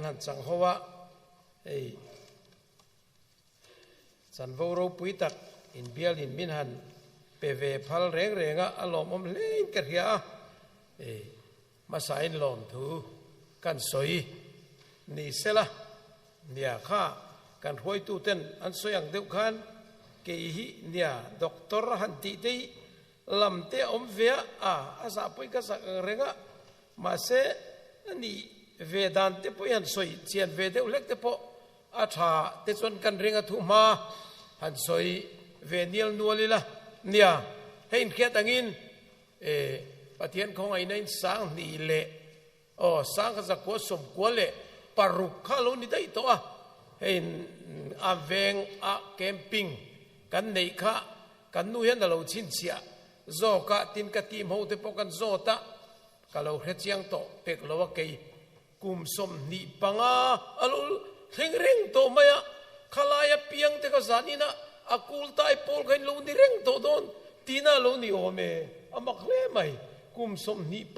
han chang ho a, hei chanvo ropui tak inbialin min han pe ve phal reng reng a, a lawmawm hlein ka hria a, hei hmasain lawmthu kan sawi ni sela nia kha kan hruaituten an sawi ang deuh khan kei hi nia doctor han tih te hi Lam te a awm ve a, a a zah pawhin ka zak ang reng a, mahse a nih ve dan te pawh hi han sawi chian ve deuh hlek te pawh a tha te chuan kan ring a thu hma han sawi ve nial nual ila nia. Hei inhriat angin e Pathian khawngaihna in sang hnih leh aw sang kha zakua sawmkua leh paruk kha a lo ni daih tawh a, hei a veng a camping kan neih kha Kan nu hian a lo chhinchhiah zawk a, tin ka team ho te pawh kan zawt a, ka lo hre chiang tawh pek lo a, kei kum 25 a lo thleng reng tawh mai a, khalaia piang te kha zan inah a kul tai pawl kha in lo ni reng tawh dawn tina a lo ni awm e, a mak hle mai, kum 25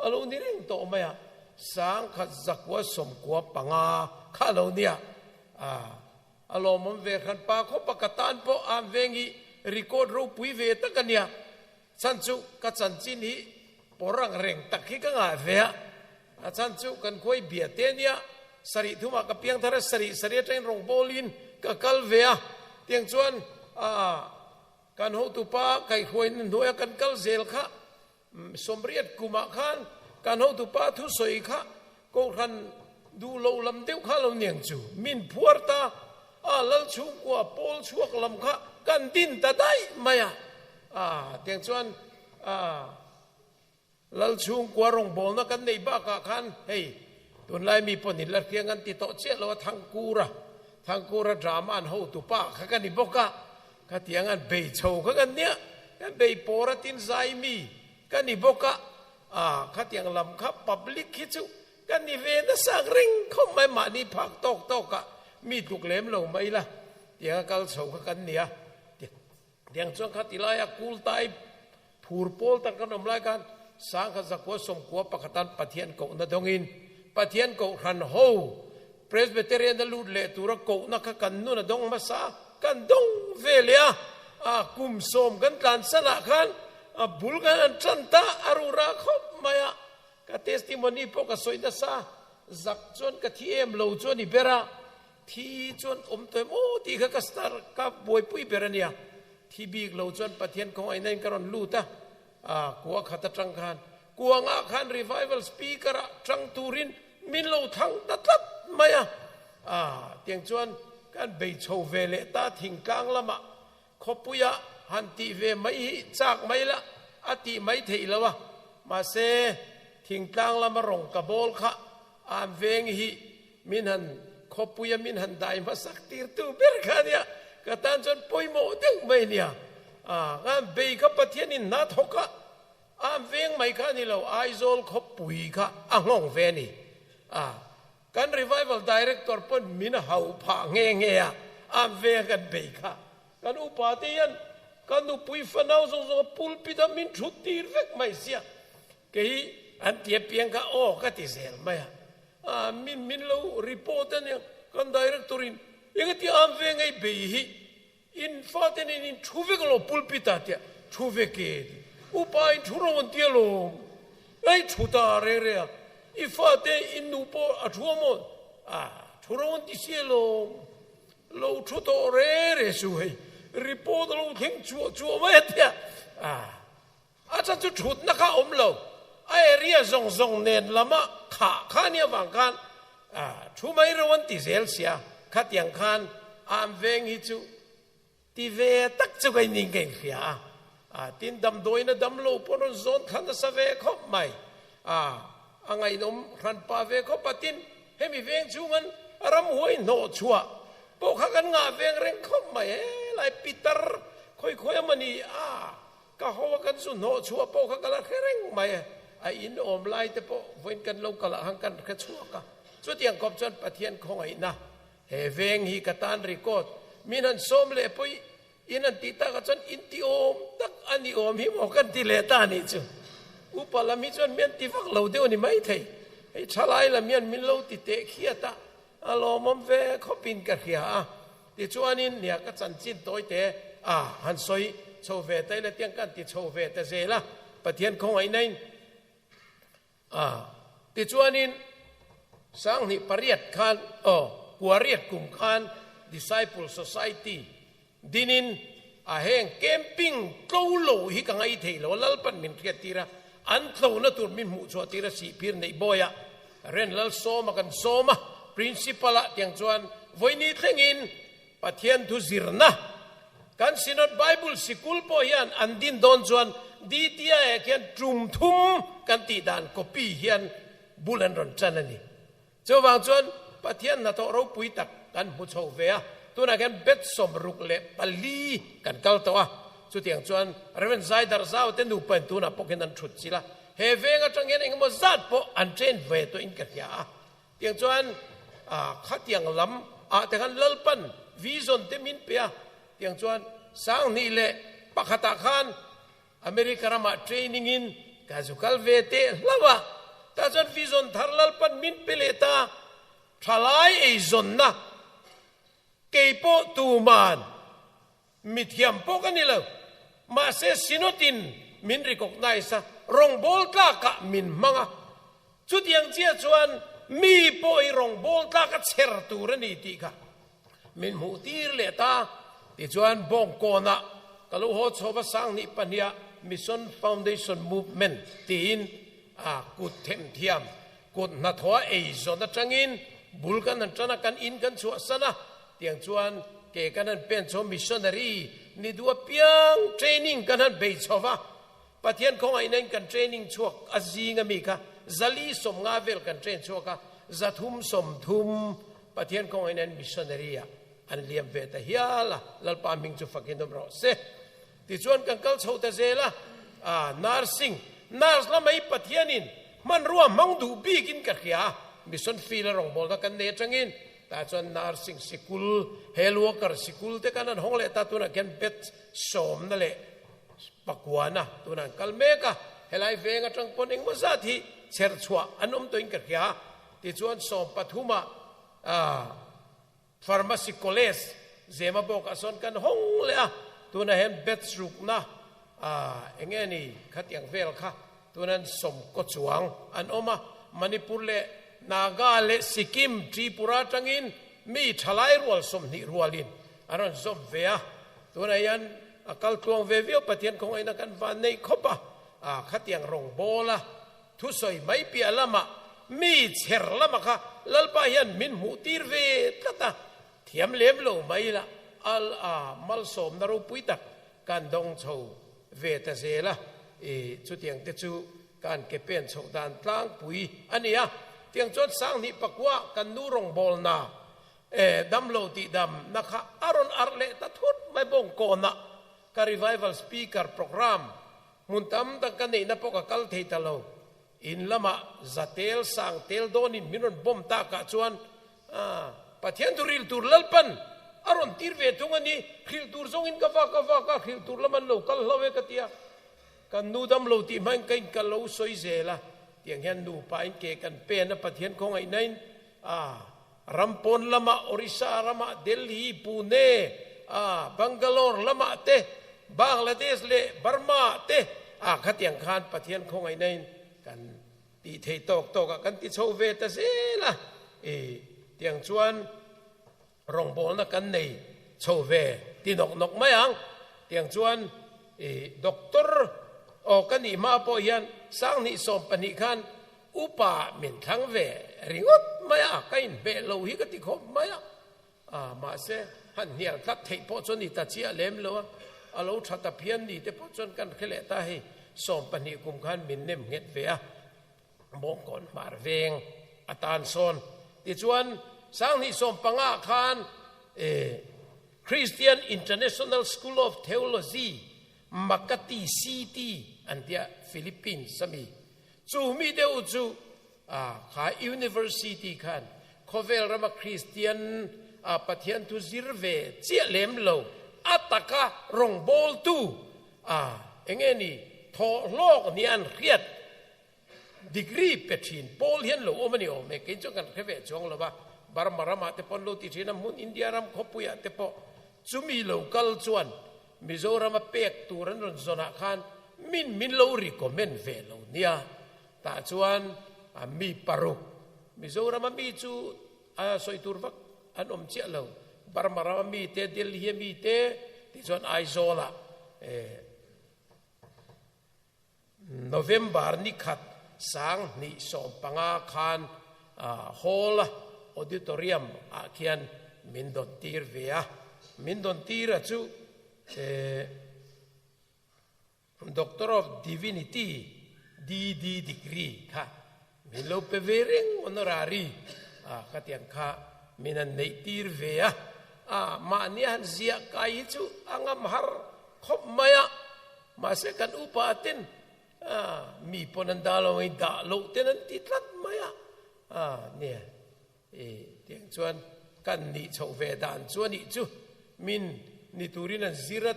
a lo ni reng tawh mai a, 1995 kha a lo nia, aa. A lawmawm ve hran pa khawp a, ka tan pawh am veng hi record ropui ve tak a nia. Chhan chu ka chanchin hi pawr ang reng tak hi ka ngah ve a, a chhan chu kan khuai bia te nia, sarih thumah ka piang thar a, sarih sarih atangin rawngbawlin ka kal ve a, tiang chuan aa kan hotupa kaihhruaina hnuaia kan kal zel kha Sawmriat kumah khan kan hotupa thusawi kha Kohhran duh loh lam deuh kha lo niang chu min phuar ta a, lal chhungkua pawl chhuak lam kha kan din ta daih mai a, a tiang chuan a lal chhungkua rawngbawlna kan neih bakah khan hei tunlai mi pawh nin la hriang an ti tawh chiah lo a, Thangkura, Thangkura drama an hotupa kha ka ni bawk a, Khatiang an bei chho kha kan nia, kan bei pawr a tin zai mi ka ni bawk a, ah khatiang lam kha public hi chu ka ni ve nasa reng khawp mai, mahni phak tawk tawk ah mi tluk lem lo mai la tiang a kal chho kha kan nia, tiang chuan khati laia kul tai phur pawl tak kan awm lai khan 1991an Pathian kohna dawngin Pathian kohhran ho Presbyterian a lut leh tura kohna kha kan nun a dawng hmasa kan dawng ve leh a, a kum sawm kan tlan sanah khan a bul khan an tan ta a rura khawp mai a, ka testimony pawh ka sawi nasa zak chuan ka thi em lo chu a ni ber a, thi chuan awm tawh em aw tih kha ka star ka buaipui ber a nia. Thi bik lo chuan Pathian khawngaihna in ka rawn lut a, a kua khat atang khan kuangah khan revival speaker ah tang turin min lo thlang ta tlat mai a, a tiang chuan kan bei chho ve leh ta thingtlang lamah khawpuia han tih ve mai hi chak mai la a tih mai theih lo a, mahse thingtlang lama rawng ka bawl kha an veng hi Min han khawpuia min han dai hmasak tirtu ber kha a nia, ka tan chuan pawimawh deuh mai a nia. Aa, ka han bei kha Pathianin hna thawk a, a han veng mai kha a ni lo, Aizawl khawpui kha a nghawng ve a ni. Aa, kan Revival Director pawn min hauh phah nghe nghe a, a han veng a kan bei kha. Kan upa te hian ka nupui fanau zawng zawng a pulpit a min thut tir vek mai sia. Kei an ti apiang kha aw ka ti zel mai a, ah min min lo report a nia kan director in engati am ve ngei bei hi in fate nen in thu vek alo pulpit ah tia thu vek e ti upa in thu rawng an ti alawm ei thu ta reng reng a i fate in nu pawh a thu a maw ah thu rawng an ti si alawm lo thu tawh reng reng su hei report alo thleng chuah chuah mai a tia ah. A chan chu thutna kha awm lo, a area zawng zawng nen lama khah kha nia vang khan thu mai ro an ti zel sia, khatiang khan am veng hi chu ti ve tak chu ka inning ka inhria a, a tin damdawiin a dam lo pawn rawn zawn thla nasa ve khawp mai, a a ngaihnawm hranpa ve khawp a, tin hemi veng chhungan ramhuai hnawh chhuah pawh kha kan ngah veng reng khawp mai, helai pitar khawi khawi a mawni a. Ka ho a kan zu hnawh chhuah pawh kha ka la hre reng mai a, a in awm lai te pawh vawiin kan lo kal ah khan kan hre chhuak a. Chutiang kawp chuan Pathian khawngaihna he veng hi ka tan record min han sawm leh pawh i in han tih tak ah chuan in ti awm tak a ni awm hi maw kan ti leh ta a nih chu. Upa lam hi chuan mi an ti vak lo deuh a ni maithei. Hei thalai lam hian min lo ti teh khiat a, a lawmawm ve khawpin ka hria a. Tichuanin nia ka chanchin tawi te a han sawi chho ve ta ila tiang kan ti chho ve ta zel a, Pathian khawngaihna in a tichuanin Sanghnih pariat khan aw kuariat kum khan Disciple Society dinin a heng camping tlo lo hi ka ngai thei lo a, Lalpan min hriat tir a, an tlona tur min hmuh chhuah tir a sihphir neih bawi a, Ren Lalsawma kan sawm a, Principal ah tiang chuan vawiini thlengin Pathian thu zirna kan Synod Bible Sikul pawh hian an din dawn chuan DTI ah khian tum thum kan tih dan copy hian bul an rawn tan a ni. Chuvang chuan Pathian hnathawh ropui tak kan hmu chho ve a, tunah khian bet 64 kan kal tawh a, chutiang chuan Rev. Zaidar Zau te nupa in tunah pawh khian an thut chilh a, he veng atang hian engemaw zat pawh an train ve tawh in ka hria a, tiang chuan khatiang lam ah te khan Lalpan vision te min pe a, tiang chuan 2001 ah khan America ramah training in ka zu kal ve teh hlauh a, tah chuan vision thar Lalpan min pe leh ta, thalai eizawnna keipawh tuman mithiam pawh ka ni lo, mahse Synod in min recognize a, rawngbawl tlakah min hmang a, chutiang chiah chuan mi pawh hi rawngbawl tlak a chher tur a ni tih kha min hmuh tir leh ta. Tichuan Bawngkawnah ka lo haw chho va 2002 ah Mission Foundation Movement tiin a kut themthiam kut hnathawh a eizawn atangin bul kan han tan a, kan in kan chhuahsan a, tiang chuan ke kan han pen chho missionary ni duh apiang training kan han bei chho va, Pathian khawngaihna in kan training chhuak a zing ami kha 450 vel kan train chhuak a, 330 Pathian khawngaihna in missionary ah an liam ve ta hial a, Lalpa hming chu fakin awm rawh se. Tichuan kan kal chho ta zel a, ah nursing, nurse lamah hi Pathianin hmanrua hmang duh bikin ka hria a, mission field a rawngbawlna kan nei atangin tah chuan nursing sikul, health worker sikul te kan han hawng leh ta, tunah khian batch sawmna leh pakuana tunah an kal mek a, helai veng atang pawn engmaw zat hi chher chhuah an awm tawhin ka hria, tichuan sawmpathumah ah Pharmacy College Zema bawkah sawn kan hawng leh a, tunah hian batch rukna eng nge ni khatiang vel kha tunan sawmkaw chuang an awm a, Manipur leh Naga leh Sikkim, Tripura atangin mi thalai rual 20 rualin an rawn zawm ve a, tunah hian a kal tluang ve viau Pathian khawngaihna kan van nei khawp a, khatiang rawngbawl a Thusawi mai piah lamah mi chher lama kha Lalpa hian min hmuh tir ve tlat a, thiam lem lo mai la al a malsawmna ropui tak kan dawng chho ve ta zel a, i chutiang te chu kan ke pen chhoh dan tlangpui a ni a, tiang chuan 2009 kan nu rawngbawlna e damlo tih damna kha a rawn arh leh ta thut mai bawngkawnah ka revival speaker programme Hmun tam tak ka neihna pawh ka kal thei ta lo. In lamah zatel sang tel dawnin min rawn bawm takah chuan Pathian thu hril tur Lalpan a rawn tir ve thung a ni. Hrilh tur zawngin ka vak a vak a, hrilh tur lam an lo kal hlo e ka ti a. Kan nu dam lo tih hmain ka in ka lo sawi zel a. Tiang hian nupa in ke kan pen a Pathian khawngaihnain ram pawn lamah Orissa ramah Delhi, Pune, Bangalore lamah te, Bangladesh leh Burma te ah khatiang khan Pathian khawngaihna in kan tih theih tawk tawk ah kan ti chho ve ta zel a, i tiang chuan rawngbawlna kan nei chho ve ti nawk nawk mai ang. Tiang chuan i doctor aw ka nih hma pawh hian 2012 khan Upa min thlang ve ringawt mai a, ka inhmeh lo hi ka ti khawp mai a. A, mahse, han hnial tlat theih pawh chuan ni ta chiah lem lo a, a lo tha ta phian ni te pawh chuan kan hre leh ta hei, 12 kum khan min nem nghet ve a, Bawngkawn hmar veng a tan sawn. Tichuan, 2015 khan e Christian International School of Theology, Makati City an tia Philippines a mi, Chu mi deuh chu kha University khan khawvel rama Kristian a Pathian thu zir ve chiah lem lo a taka rawngbawltu a enge ni thawh hlawk ni an hriat. Degree pe thin pawl hian lo awm a ni awm e, kei chuan kan hre ve chuang lo va, Burma ramah te pawh an lo ti thin a, hmun India ram khawpuiah te pawh chumi lo kal chuan Mizorama pek tur an rawn zawnah khan min min lo recommend ve lo nia. Tah chuan a mi paruk Mizorama mi chu a sawi tur vak an awm chiah lo, Burma rama mi te, Delhi a mi te tichuan Aizawlah eh November ni khat 2015 khan Hall Auditorium ah khian min dawn tir ve a, min dawn tir a chu Doctor of Divinity, DD degree, kha min lo pe ve reng honorary khatiang kha min han neih tir ve a, mahni a han ziah kai hi chu a ngam har khawp mai a. Mahse kan upa ten mi pawn an dah lo ang i dah loh ten an ti tlat mai a, nia i tiang chuan kan nih chhoh ve dan chu a nih chu min ni turin an zir a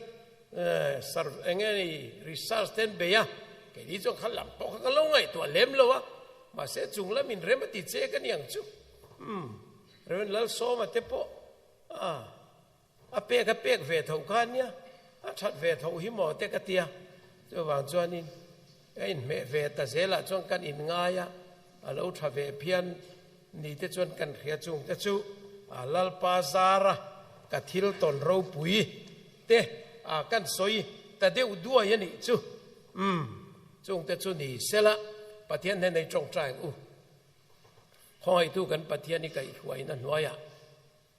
eng nge ni research te an bei a, keini chuan kha lam pawh kha ka lo ngaihtuah lem lo a, mahse chung lam in rem a ti che ka ni ang chu, umm Rev Lalsawma te pawh a. A pek a pek ve tho kha ania, a that ve tho hi maw te ka tia. Chuvang chuanin ka inhmeh ve ta zelah chuan kan inngai a, a lo tha ve phian ni te chuan kan hria chung te chu a Lalpa zara ka thil tawn ropui te a kan sawi ta deuh duai a nih chu. Umm, chung te chu ni sela Pathian hnen ei tawngtai ang u. Khawngaihtu kan Pathian i kaihhruaina hnuaiah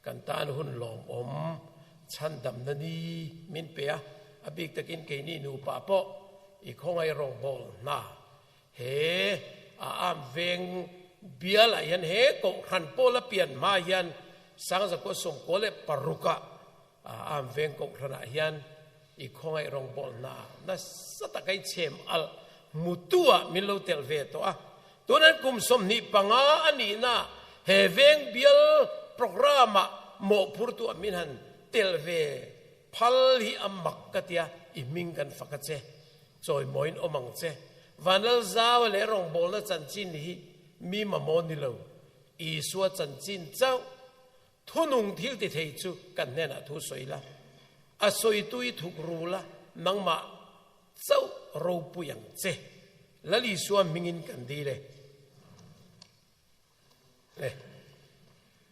Kan tan hun lawmawm chhandamna ni min pe a, a bik takin keini nupa pawh i khawngaih rawngbawl hna he a am veng bialah hian he kohhran pawl a pian hma hian 1996 ah a am veng kohhranah hian i khawngaih rawngbawl hna nasa taka i chhem alh hmutu ah min lo telh ve tawh a. Tunan kum 25 a nihna he veng bial programme-ah mawhphurtu ah min han tel ve phal hi a mak ka tia, i hming kan fak a che, chawimawiin awm ang che. Vanlalzaua leh rawngbawlna chanchin hi mi mamawh ni lo, Isua chanchin chauh Thunung thil ti thei chu kan hnenah thu sawi la, a sawitu i thuk ru la, nangmah chauh ropui ang che. Lal Isua hmingin kan dil e. Le,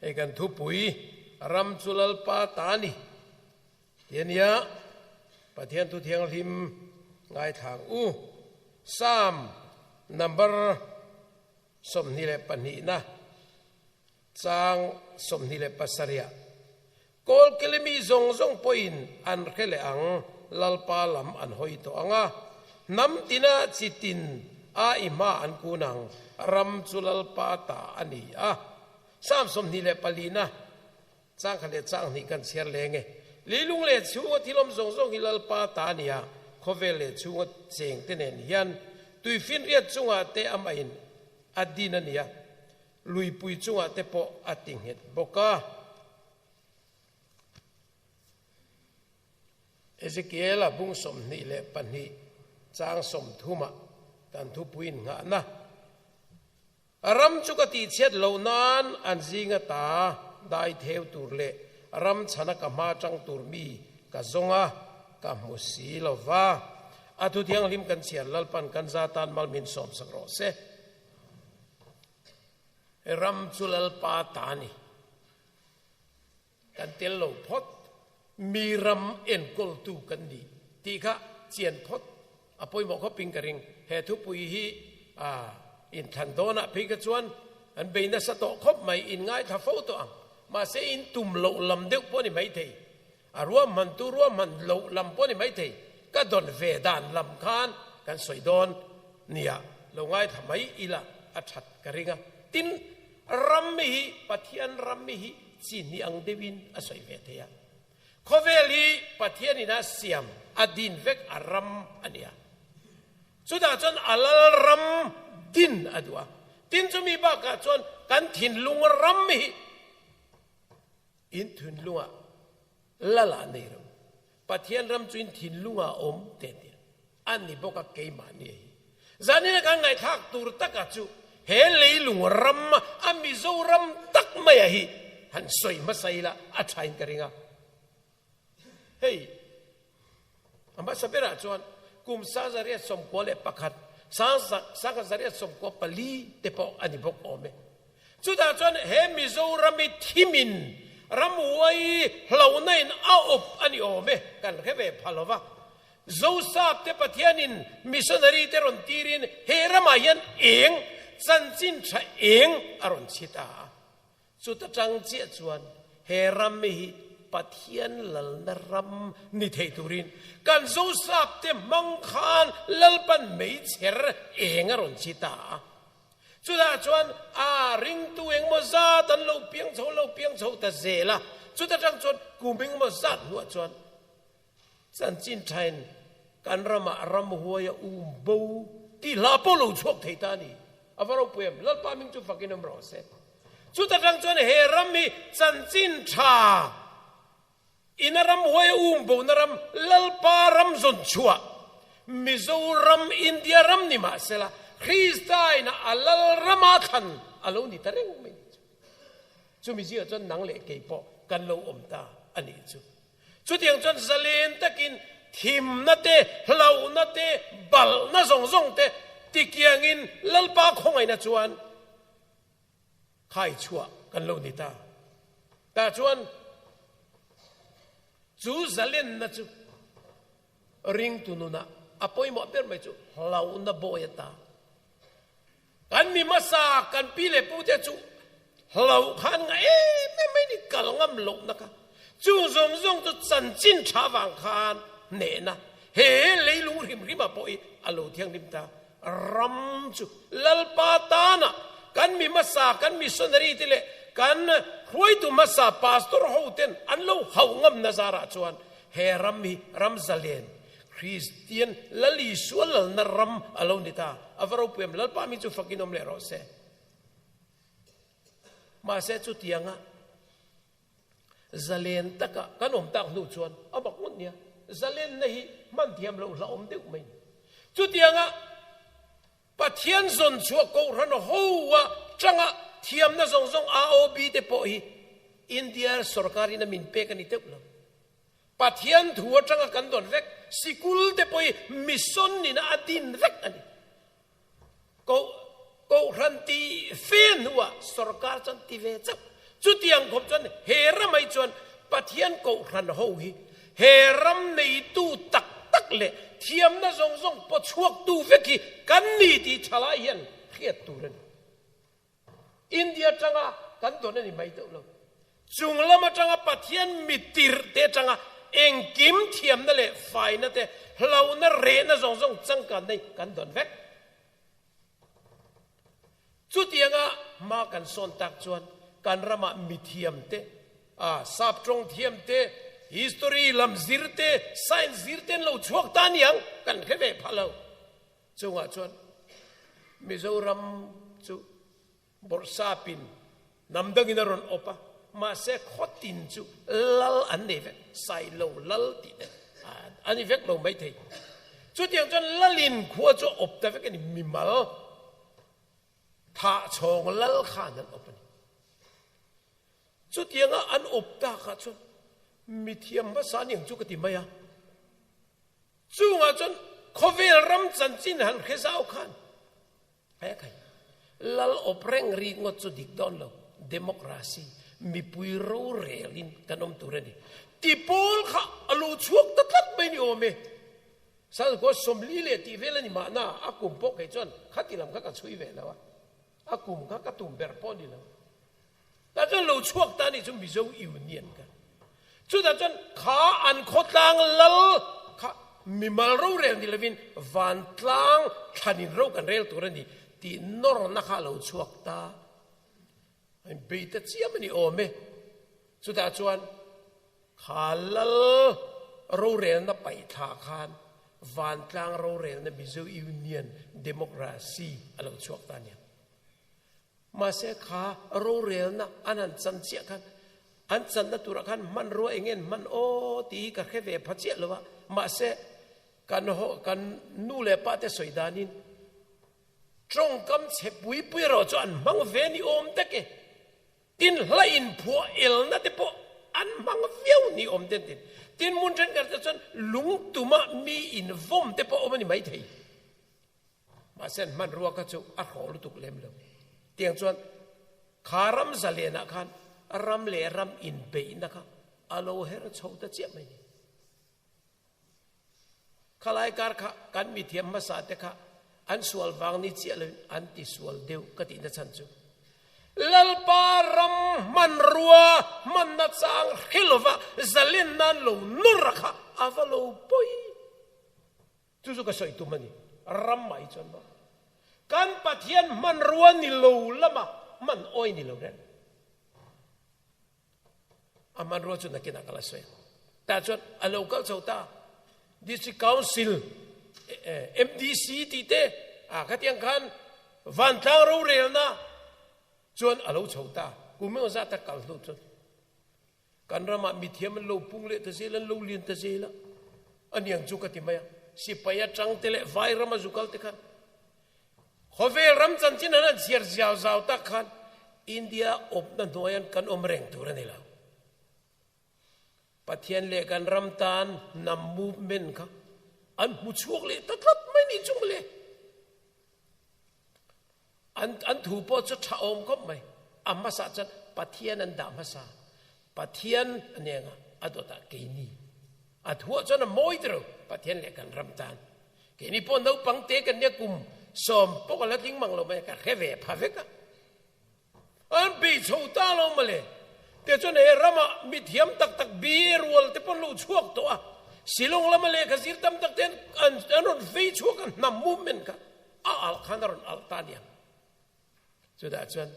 hei kan thupui ram chu Lalpa ta a ni ti a nia, Pathian thu thianghlim ngaithlang u. Psalm number 22 na. Chang 27 Kawlkelemi zawng zawng pawhin an hre leh ang, Lalpa lam an hawi tawh ang a, hnam tina chi tin a i hma an kun ang, ram chu Lalpa ta a ni a. Psalm 24 na chang khat leh chang hnih kan chhiar leng e. Leilung leh chhunga thil awm zawng zawng hi Lalpa ta a ni a, khawvel leh chhunga chengte nen hian tuifinriat chungah te amahin a din a ni a. Luipui chungah te pawh a ti nghet bawk a. Ezekiela bung 22 chang 30 ah kan thupui innghahna, Ram chu ka tihchhiat loh nan an zinga ta dai theu tur leh ram chhana ka hma tang tur mi ka zawng a, ka hmu si lo va. A thu thianghlim kan chhiar Lalpan kan za tan mal min sawmsak rawh se. Ram chu Lalpa ta a ni. Kan tel lo phawt. Mi ram enkawltu kan ni tih kha chian phawt a pawimawh khawp in ka ring. He thupui hi inthlan dawnah phei kha chuan an bei nasa tawh khawp mai, in ngaithla fo tawh ang. Mahse in tum loh lam deuh pawh a ni maithei. A ruahmantu ruahman loh lam pawh a ni maithei, ka dawn ve dan lam khan kan sawi dawn nia, lo ngaithla mai ila a that ka ring a. Tin, ram hi, Pathian ram hi chi hnih ang deuhin a sawi ve thei a. Khawvel hi Pathian ina siam a din vek a ram a ni a. Chutah chuan a lal ram din a duh a. Tin, chumi bakah chuan kan thinlung ram hi, In thinlungah lal ah nei ro. Pathian ram chu in thinlungah a awm te tia. An ni bawk a keimah ni hi. Zanina kan ngaihthlak tur taka chu he leilung ram a Mizoram tak maia hi han sawi hmasa ila a thain ka ring a. Hei a hmasa berah chuan kum 1991, 1994 te pawh a ni bawk awm e. Chutah chuan he Mizoram hi thimin ramhuai hlauhna in a awp a ni awm e, kan hre ve pha lo va. Zosap te Pathianin missionary te rawn tirin he ramah hian eng chanchin tha eng a rawn chhi ta a. Chuta tang chiah chuan he ram hi Pathian lalna ram ni thei turin kan Zosap te hmang khan Lalpan meichher eng a rawn chhi ta a. Chutah chuan a ringtu engmaw zat an lo piang chho lo piang chho ta zel a. Chuta tang chuan kum engmaw zat hnuah chuan Chanchin thain kan ramah ramhuai a um bo tih hla pawh lo chhuak thei ta a ni. A va ropui em? Lalpa hming chu fakin awm rawh se. Chuta tang chuan he ram hi chanchin tha ina ramhuai a um bona ram, Lalpa ram zawn chhuah Mizoram, India ram ni mah sela, Krista ina a lal rama thlan a lo ni ta reng mai ni chu. Chumi zingah chuan nang leh kei pawh kan lo awm ta a nih chu. Chutiang chuan zalen takin thimna te, hlauhna te, balhna zawng zawng te tikiangin Lalpa khawngaihna chuan khai chhuah kan lo ni ta. Tah chuan chu zalenna chu ringtu nunah a pawimawh ber mai chu hlauhna bawi a ta. Kan mi hmasa kan pi leh pu te chu hlo khan nga em em mai ni kal ngam lohna kha chung zawng zawng chu chanchin tha vang khan hnehna he leilung hrim hrim ah pawh hi a lo thianghlim ta. Ram chu Lalpa tana kan mi hmasa kan missionary te leh kan hruaitu hmasa pastor ho ten an lo hauh ngam na zarah chuan he ram hi ram zalen Kristian Lal Isua lalna ram a lo ni ta. A va ropui em? Lalpa mi chu fakin awm leh rawh se. Mahse chutianga zalen taka kan awm tak hnu chuan a bak ngawt nia. Zalenna hi hman thiam loh hla awm deuh mai. Chutianga Pathian zawn chhuah Kohhran hoa tanga thiamna zawng zawng AOB te pawh hi India sorkarin a min pek a ni teuh lo. Pathian thu atanga kan dawn vek, sikul te pawh hi mission in a din vek a ni. Ko, Kohhran ti fe hnuah sorkar chuan ti ve chauh. Chutiang khawp chuan he ramai chuan Pathian Kohhran ho hi he ram neitu tak tak leh thiamna zawng zawng paw chhuaktu vek hi kan ni tih thalai hian hriat tur a ni. India atanga kan dawn a ni mai deuh lo. Chung lam atanga Pathian mitirh te atanga engkim thiamna leh faina te, hlauhna rehna zawng zawng changkanna hi kan dawn vek. Chutianga hma kan sawn tak chuan kan ramah mithiam te, a sap tawng thiam te, history lam zir te, science zir te an lo chhuak ta aniang kan hre ve phah lo. Chungah chuan Mizoram chu Bawrhsapin hnam dangin a rawn awp a, mahse khawtin chu lal an nei vek, Sailo lal tih te a ni vek lo maithei. Chutiang chuan lalin khua chu a awp ta vek a ni, mimal thahchhawng lal khan an awp a ni. Chutianga an awp takah chuan mithiam hmasa aniang chu ka ti mai a. Chungah chuan khawvel ram chanchin han hre zau khan he khai lal awp reng rik ngawt chu dik dawn lo, democracy, mipui rorelin kan awm tur a ni. Ti pawl kha a lo chhuak ta tlat mai ni awm e. Sangkua 40 leh tih vel a ni mahna a kum pawh kei chuan khati lam kha ka chhui ve lo a, a kum kha ka tum ber pawh a ni lo. Tah chuan lo chhuak ta nih chu Mizo Union kha. Chutah chuan kha an khawtlang lal kha mimal rorel ni lovin vantlang thlanin ro kan rel tur a ni tih nawrna kha a lo chhuak ta. An bei ta chiam a ni awm e. Chutah chuan kha lal rorelna paihthla khan vantlang rorelna Mizo Union Democracy a lo chhuak ta a nia. Mahse kha rorelna an han chan chiah khan an channa turah khan hmanrua eng nge an hman aw tih hi ka hre ve pha chiah lo a, mahse kan kan nu leh pa te sawi danin. Tawngkam chhe pui pui erawh chu an hmang ve ni awm tak e. Tin, hla inphuah elna te pawh an hmang viau ni awm ten tin. Tin, hmun thenkhat te chuan lung tuma mi invawm te pawh awm a ni maithei. Mahse an hmanrua kha chu a hrawh lutuk lem lo. Tiang chuan kha ram zalenah khan ram leh ram inbeihna kha a lo her chho ta chiah mai ni. Khalai kar kha kan mithiam hmasa te kha an sual vang ni chiah loin an ti sual deuh ka tihna chhan chu Lalpa ram hmanrua hmanna chang hre lova zalen nan lo nawr a kha a va lo pawi. Chu chu ka sawi tum a ni. Ram mai chuan maw? Kan Pathian hmanrua ni lo lama hman awi ni lo reng. A hmanrua chu nakinah ka la sawi ang. Tah chuan a lo kal chho ta. District Council, MDC tih te, ah khatiang khan vantlang rorelna chuan a lo chho ta. Kum emaw zat a kal hnu chuan Kan ramah mithiam an lo pung leh ta zel, an lo lian ta zel a, aniang chu ka ti mai a. Sipai atang te leh vai rama zu kal te khan khawvel ram chanchin an han chhiar ziau zau tak khan India awpna hnuaian kan awm reng tur a ni lo. Pathian leh kan ram tan hnam movement kha an hmu chhuak leh ta tlat mai nih chu mawle. An an thu pawh chu tha awm khawp mai. A hmasa chuan Pathian an dah hmasa. Pathian a neng a, a dawtah keini. A thuah chuan a mawi tiro Pathian leh kan ram tan. Keini pawh naupang te kan nia kum sawm pawh ka la tling mang lo mai ka hre ve pha vek a. An bei chho ta lo mawle. Tichuan he ramah mithiam tak tak bi rual te pawh an lo chhuak tawh a. Shillong lama lehkha zir tam tak te an an rawn vei chhuak a hnam movement kha a alh khan a rawn alh ta aniang. Chutah chuan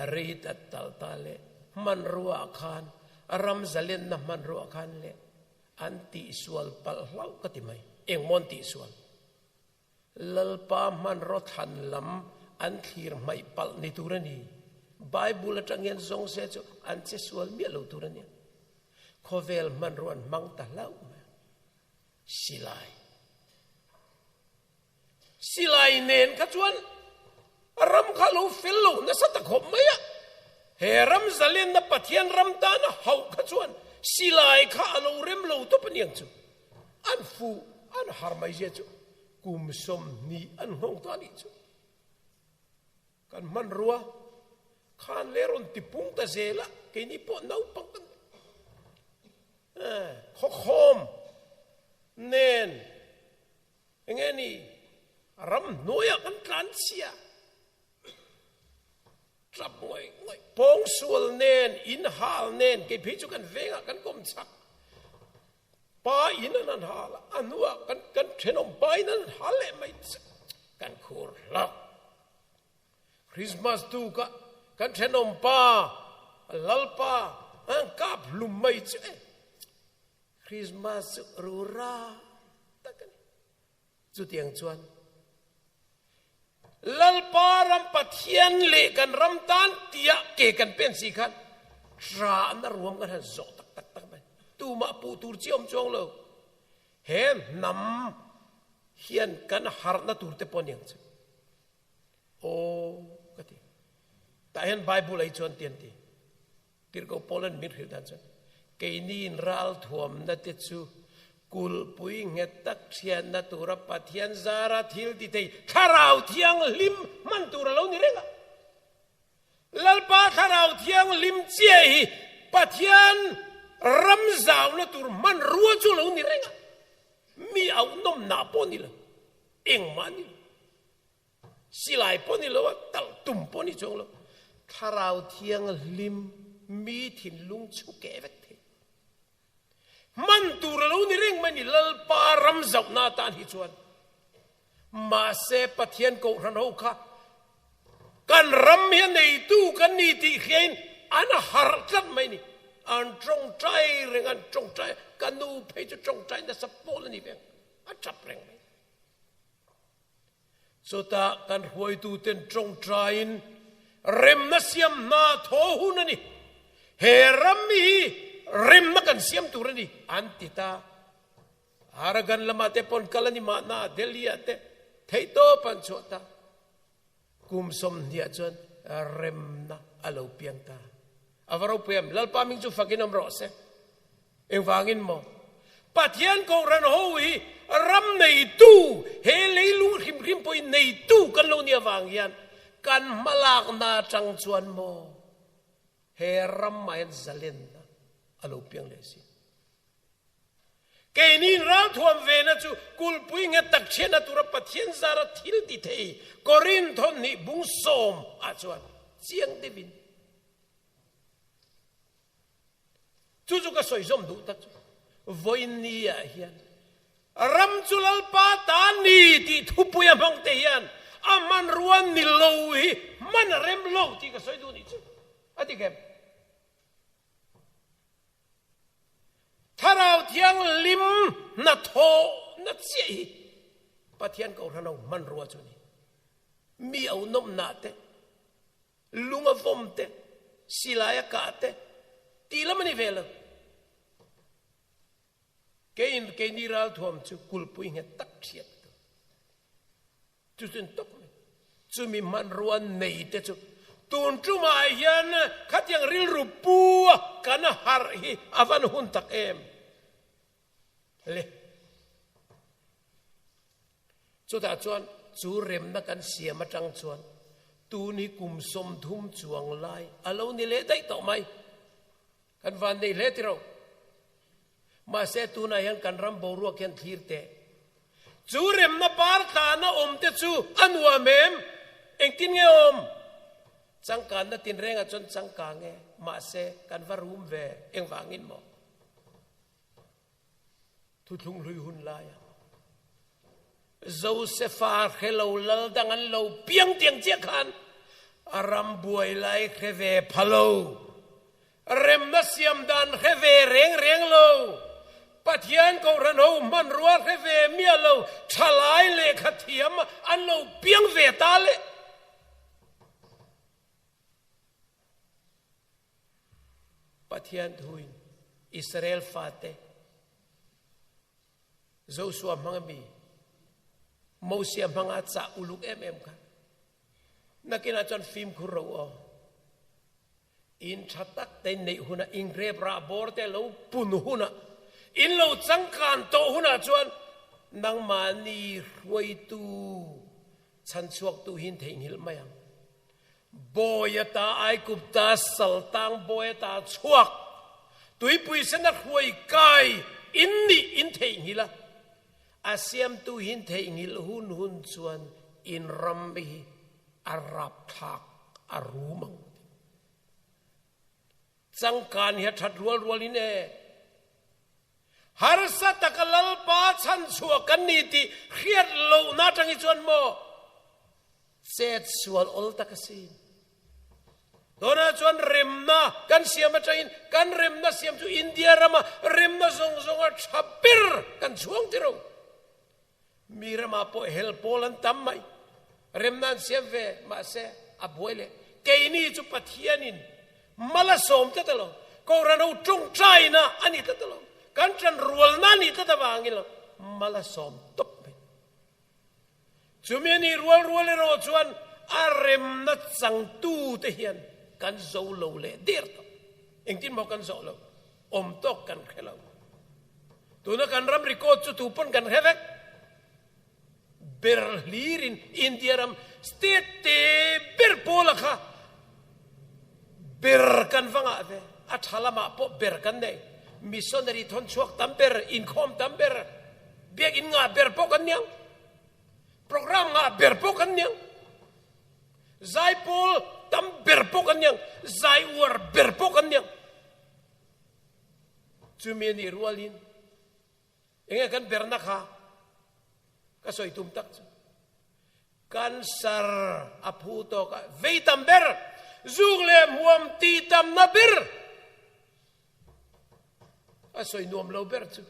a rei ta tal ta leh hmanrua ah khan a ram zalenna hmanrua ah khan leh an tihsual palh hlauh ka ti mai. Engmaw an tihsual? Lalpa hmanraw thlan lam an thlir hmaih palh ni tur a ni. Bible atang hian zawng se chu an che sual miah lo tur a nia. Khawvel hmanraw an hmang ta hlauh mai a. Silai. Silai nen kha chuan ram kha lo fel lo nasa ta khawp mai a. He ram zalenna Pathian ram tana hauh kha chuan silai kha a lo rem lo tawp a niang chu. An fuh an har mai zia chu kum 20 an nghawng ta nih chu. Kan hmanrua khan le rawn tipung ta zel a, keini pawh naupang kan khawkhawm nen enge ni ram hnuaiah kan tlan chhia. Tap ngawih ngawih, pawngsual nen, in hal nen, kei phei chu kan vengah kan kawm chak. Pa in an han hal a, a hnuah kan kan thenawm pa in an han hal leh mai che. Kan khur hlauh. Christmas tukah kan thenawm pa, Lalpa an kap hlum mai che. Christmas chu rura tak a ni. Chutiang chuan Lalpa ram Pathian leh kan ram tan tia ke kan pen si khan ṭahna ruam kan han zawh tak tak tak mai. Tumah puh tur chi awm chuang lo. He hnam hian kan harhna tur te pawh aniang chu. Aw ka ti. Tah hian Bible ei chuan ti an ti. Tirhkoh Paula'n min hrilh dan chuan, Keiniin ralthuamna te chu kulhpui nghet tak thianna tura Pathian zara thil ti thei Thlarau Thianghlim hman tur a lo ni reng a. Lalpa Thlarau Thianghlim chiah hi Pathian ram zauna tur hmanrua chu a lo ni reng a. Mi auhnawmna pawh ni lo, engmah ni lo. Silai pawh ni lo a, talh tum pawh ni chuang lo. Thlarau Thianghlim mi thinlung chhukeh vek thei. Hman tur a lo ni reng mai ni Lalpa ram zauhna atan hi chuan. Mahse Pathian Kohhran ho kha kan ram hi a neitu kan ni tih hriain an harh tlat mai ni. An tawngtai reng, an tawngtai. Ka nu phei chu tawngtai nasa pawl a ni veng. A tap reng mai. Chutah kan hruaituten tawngtaiin remna siam hna thaw hun a ni. He ram hi remna kan siam tur a ni an ti ta. Arakan lamah te pawn kal a ni mahna, Delhi ah te. Theihtawp an chhuah ta. Kum sawmhniah chuan remna a lo piang ta. A va ropui em? Lalpa hming chu fakin awm rawh se. Engvangin maw? Pathian Kohhran ho hi ram neitu, he leilung hrim hrim pawhin neitu kan lo nih avang hian kan hmalakna atang chuan maw he ramah hian zalenna a lo piang leh si. Keini ralthuam vena chu kulhpui nge tak thianna tura Pathian zara thil ti thei Korinth nih bung sawm ah chuan chiang deuhin chu chu ka sawi zawm duh tak chu vawiin ah hian ram chu Lalpa ta ni tih thupui a hmang te hian a hmanrua ni lo hi hman a rem lo tih ka sawi duh nih chu a ti kem. Thlarau Thianghlim hnathawhna chiah hi Pathian Kohhran ho hmanrua chu a ni. Mi au nawmnah te, lung a vawm te, silai a kah te tih lam a ni ve lo. Keiin keini ralthuam chu kulpui nghet tak hriat a tum. Chu chu an tawp mai. Chumi hmanrua nei te chu tun tumah hian khatiang rilru pu a kan harh hi a van hun tak em le. Chutah chuan chu remna kan siam atang chuan tun hi kum 30 chuang lai a lo ni leh daih tawh mai. Kan van nei hle tiro. Mahse tunah hian kan ram boruak hian thlir teh. Chu remna par tlana awm te chu a nuam em? Engtin nge awm? Changkanna tinrengah chuan changkang e, mahse kan va rum ve engvangin maw? Thuthlung hlui hun laia Josefa hre lo lal dang an lo piang tiang chiah khan a ram buai lai hre ve pha lo, remna siam dan hre ve reng reng lo, Pathian Kohhran ho hmanrua hre ve miah lo thalai lehkha thiam an lo piang ve ta le. Pathian thuin Israel fate Joshua hmang ami Mosia hmanga chah uluk em em kha nakinah chuan fimkhur ro aw in tha tak te neih hunah in grep rah bawr te lo pun hunah in lo changkan tawh hunah chuan nangmahni hruaitu chhanchhuaktu hi in theihnghilh mai ang. Bawi ata Aigupta saltang bawi ata chhuak tuipui sen a hruai kai in nih in theihnghilh a, a siamtu hi in theihnghilh hun hun chuan in ram hi a rapthlak a rum ang. Changkan hi a that rual rual in e. Harsa taka Lalpa chhanchhuah kan ni tih hriat lohna atang hi chuan maw chet sual awl tak a si. Tunah chuan remna kan siam atangin kan remna siam chu India rama remna zawng zawnga tha ber kan chhuang ti ro. Mi ramah pawh hel pawl an tam mai. Remna an siam ve, mahse a buai leh. Keini chu Pathianin mal a sawm tlat alo, Kohhran ho tawngtaina a ni tlat alo, kan tanrualna a nih tlat avangin lo mal a sawm tawp mai. Chumi a nih rual rual erawh chuan a remna changtute hian kan zo lo leh der tawh. Engtin maw kan zawh lo? Awm tawk kan hre lo. Tuna kan ram record chu tu pawn kan hre vek. Ber hlirin India ram state te ber pawla kha ber kan va ngah ve. A tha lamah pawh ber kan nei. Missionary thawn chhuak tam ber, inkhawm tam ber, biakinn ngah ber pawh kan niang. Program ngah ber pawh kan niang. Zaipawl tam ber pawh kan niang. Zai uar ber pawh kan niang. Chumi a nih rualin enge kan berna kha ka sawi tum tak chu cancer a phu tawk a vei tam ber zuk leh hmuam ti tamna ber a sawi nuam lo ber chu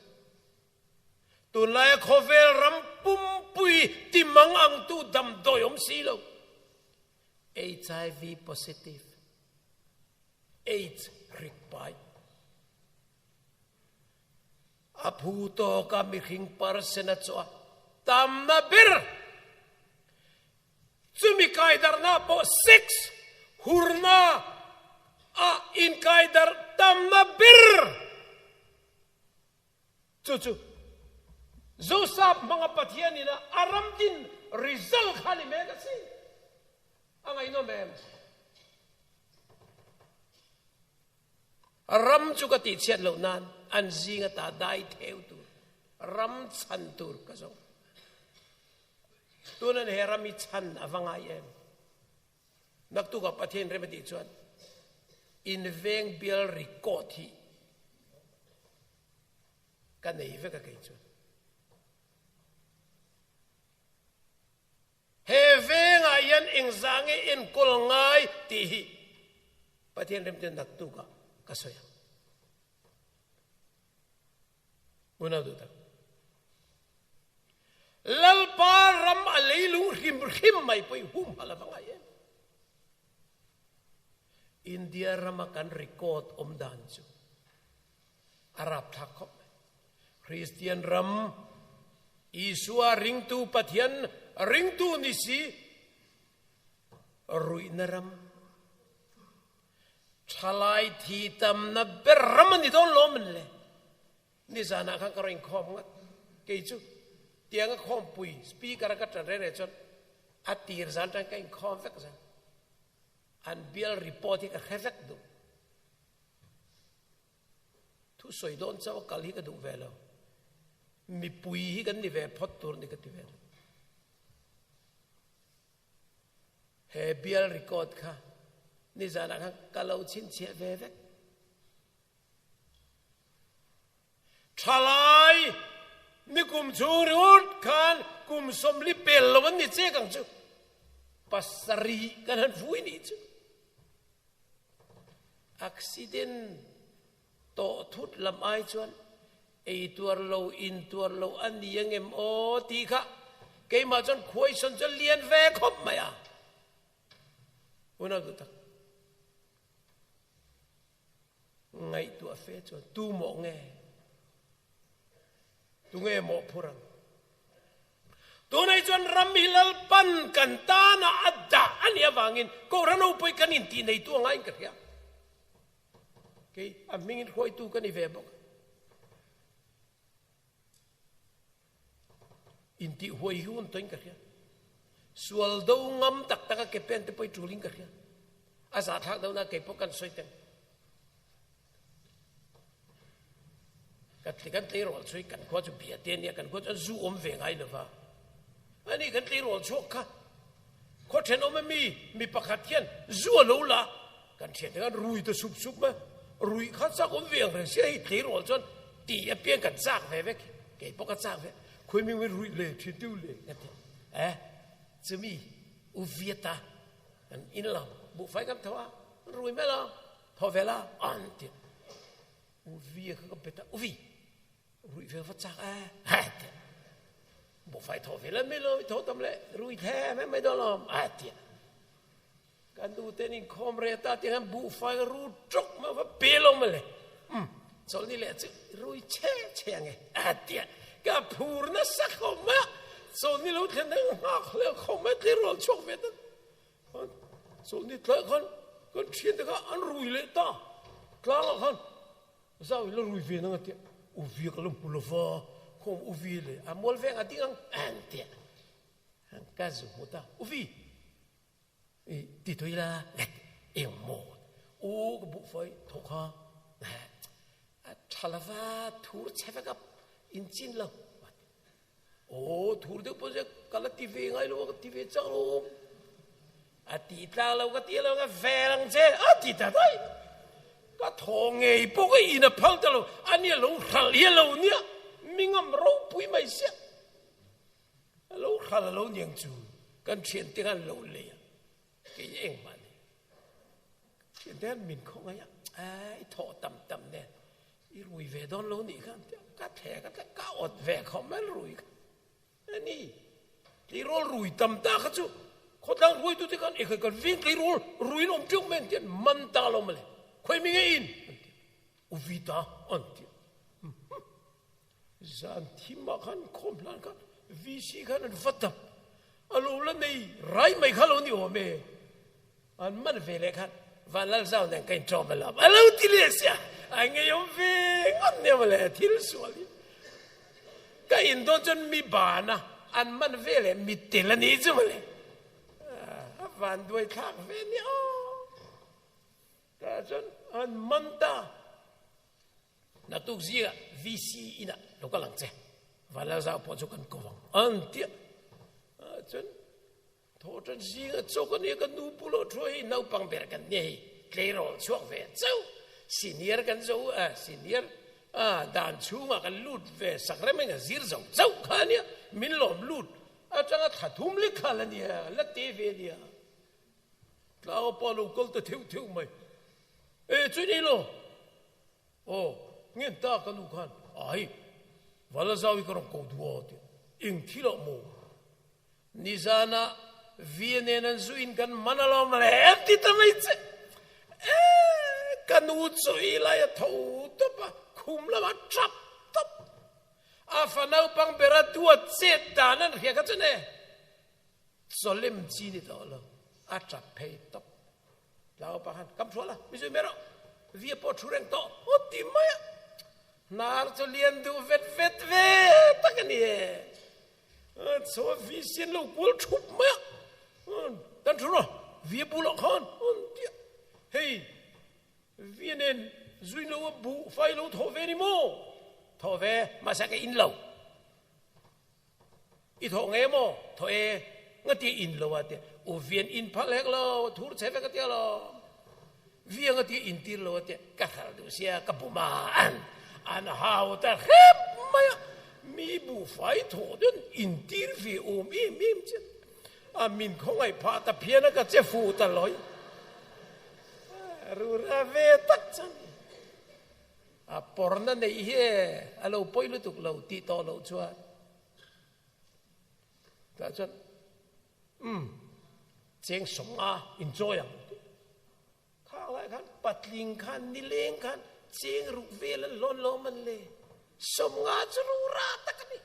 tunlaia khawvel ram pumpui timang ang tu damdawi awm si lo HIV positive AIDS rik pai. A phu tawk a mihring percent a chawh a tamna ber. Chumi kaidarhna pawh sex, hurna, a inkaidarh tamna ber chu chu Zosap hmanga Pathianin a a ram din result kha ni mek a si. A ngaihnawm em? Ram chu ka tihchhiat loh nan an zing ata dai theu tur, ram chhan tur ka zawng. Tunan he ram hi chhan a va ngai em? Naktukah Pathian rem a tih chuan in veng bial record hi ka nei vek a kei chuan. He vengah hian engzah nge enkawl ngai tih hi Pathian rem chuan naktukah ka sawi ang. Unau duh tak. Lalpa ram a leilung hrim hrim mai pawh i humhalh a va ngai em. India rama kan record awm dan chu a rapthlak khawp mai. Kristian ram Isua ringtu Pathian ringtu ni si ruihna ram Thalai thi tamna ber ram a ni dawn lo man le. Nizanah khan ka rawn inkhawm ngat. Kei chu tianga khawmpui speaker a ka tan reng reng chuan a tir zan tan ka inkhawm vek zan. An bial report hi ka hre vek duh. Thu sawi dawn chauh a kal hi ka duh ve lo. Mipui hi kan ni ve phawt tur ni ka ti ve lo. He bial record kha nizanah khan ka lo chhinchhiah ve vek. Thalai nikum chhung ringawt khan kum sawmli pel lo an ni chek ang chu. Pasarih kan han vui nih chu. Accident tawh thut lam ai chuan ei tuar lo, in tuar lo a ni angem aw tih kha keimah chuan khuaisawn chu a lian ve khawp mai a. Unau duh tak, ngaihtuah fe chuan tu mawh nge? Tunge mawhphur ang? Tunah chuan ram hi Lalpan kan tana a dah a nih avangin Kohhran ho pawh hi kan intih neitu a ngaiin ka hria. Kei a hmingin hruaitu ka ni ve bawk. Intih huai hi hun tawhin ka hria. Sual do ngam tak tak a ke pen te pawh hi tulin ka hria. A zahthlak deuhna kei pawh kan sawi teng. Kan kan tleirawl chu kan khua chu bia te ania kan khua chuan zu awm ve ngai lova. Ani kan tleirawl chhuak kha khaw thenawm a mi mi pakhat hian zu a lo la kan thian te khan rui ta sup sup mai rui kha chak awm ve ang reng sia hei tleirawl chuan ti apiang kan chak ve vek kei pawh ka chak ve khawi mi rui le thin tiu le ka ti eh chumi u viata kan in lo buhfai kan tho a rui mai lo Thaw ve la an ti. U vi kha ka bet a, u vi rui ve va chak e. Ha ti. Buhfai thaw ve la mi lo i tho tam le rui the mai mai dawn lawm a ti. Kan nu te nin khawm re ta ti khan buhfai ka ru ṭawk mai va pe lo ma le. Um chawlh ni leh chu rui che che ange a ti. Ka phur nasa khawp mai a. Chawlh ni lo thlen dang nghak hlel khawp mai tleirawl chhuak ve ta. Chawlh ni tlai khan kan thian te kha an rui leh ta tlangah khan zau in la rui ve nang a tia u vi ka la hmu lova khawm u vi leh a mual veng a ding ang an tia an ka zu hmu ta u vi i ti tui la let eng maw u ka buh fai thawk kha a tha lova thur chhe vek a in chin lo Aw, thur deuh pawh zek ka la ti ve ngai lo a, ka ti ve chak lo. A ti tlang lo ka ti lo ka vel ang che, a ti ta daih. Ka thaw ngei pawh ka in a phal ta lo, a nia lo hral hi a lo nia, mingam ropui mai sia. A lo hral a lo niang chu, kan thiante khan lo lei a, kei engmah ni. Thiante khan min khaw ngai a, i thawh tam tam nen, I rui ve dawn lo nih kha ka thle ka thle ka awt ve khawp mai rui kha ani tleirawl rui tam ta kha chu khawtlang ruaitu te khan ekhai kan veng tleirawl ruin awm teuh mai an ti an man ta lo mawle khawi mi nge in an ti uvi ta an ti zan thim ah khan khawm hlan khan VC khan an va dap. A lo la nei rai mai kha lo ni awm e. An man ve leh khan Vanlalzau nen ka inṭawm alawm. A lo ti leh sia, a ngeiawm ve ngawt nia mawle thil sual hi. Ka in dawn chuan mi ban a, an man ve leh mi tel a nih chu mawle. A van duai thlak ve nia aw. Tah chuan an man ta. Naktuk zingah VC inah lo kal ang che. Vanlalzau pawh chu kan ko ang an tia. Chuan Thaw ṭan zing a chawk a nia ka nu pu loh thu hei naupang ber kan nia hei tleirawl chhuak ve chauh senior kan zo a senior a dan chhungah kan lut ve sak rem a zir zo chauh kha a nia min lawm lut atanga thla thum lek kha la nia la te ve a nia tlanga pa lo kal ta theuh theuh mai e chu ni lo Aw, ngen ta ka nu khan ai, Vala zau hi ka rawn ko duh aw tih eng thil ah maw? Nizana Via nen an zu in kan man alawm le em ti ta mai che. E, ka nu chu i lai a tho tawp a, khum lamah tap tawp. A fa naupang bera duat chet dan an hria kha chu ne. Chawlem chi ni tawh lo, a tap phei tawp. Tlau pa khan kam hrual a, mi zui mai rawh, via pawh thu reng tawh aw ti mai a. Hnar chu lian duh vet vet ve tak a ni e. Chaw vi sian lo kual thup mai a. Kan thu rawh, via bulah khan an ti a. Hei, via nen zui lo a buh fai lo thawh ve ni maw? Thawh ve, mahse ka in lo. I thawh nge maw? Thawh e, nga ti in lo a tia. U vian in phal hek lo, thur che vek a tia lo. Via nga ti in tir lo a tia. Ka hral duh sia, ka bum a, an an hau ta hrep mai a. Mi buhfai thawh deuh in tir ve awm em em che. A min khawngaih phah ta phian a ka che fuh ta lawi. Rura ve tak chuan. A pawrna neih hi e a lo pawi lutuk lo tih tawh loh chuan tah chuan umm cheng sawmnga inchawi ang tih khang lai khan patling khan nileng khan cheng ruk vel an hlawn lo man le sawmnga chu rura tak a ni.